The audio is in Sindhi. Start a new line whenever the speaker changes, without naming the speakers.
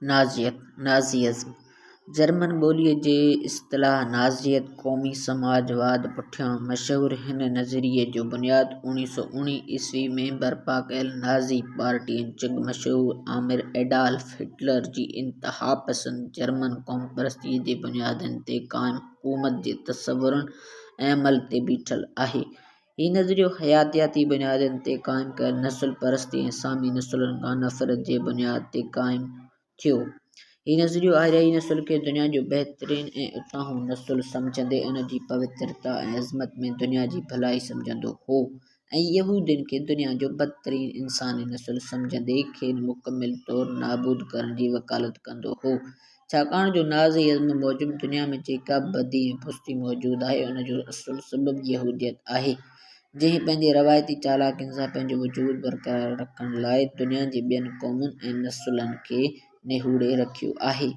نازيت، Nazism، German ٻوليء جي اصطلاح نازيت قومي سماج واد پٺيان مشهور هن نظريي جو بنياد 1919 عيسوي ۾ برپا ڪيل نازي پارٽي ۽ جڳ مشهور آمر ايڊالف هٽلر جي انتهاپسند جرمن قومپرستيء جي بنيادن تي قائم حڪومت جي تصورن ۽ عمل تي بيٺل آهي. هي نظريو حياتياتي بنيادن تي قائم ڪيل نسل پرستي ۽ سامي نسلن کان نفرت جي بنياد تي قائم ٿيو. هي نظريو آريائي نسل کي دنيا جو بهترين ۽ اتاهون نسل سمجهندي ان جي پوترتا ۽ عظمت ۾ دنيا جي ڀلائي سمجهندو هو ۽ يهودين کي دنيا جو بدترين انساني نسل سمجهندي کين مڪمل طور نابود ڪرڻ جي وڪالت ڪندو هو. ڇاڪاڻ جو نازي ازم موجب دنيا ۾ جيڪا به بدي ۽ پستي موجود آهي ان جو اصل سبب يهوديت آهي جنهن پنهنجي روايتي چالاڪين سان پنهنجو وجود برقرار رکڻ لاء دنيا جي ٻين قومن ۽ نسلن کي نهوڙي رکيو آهي.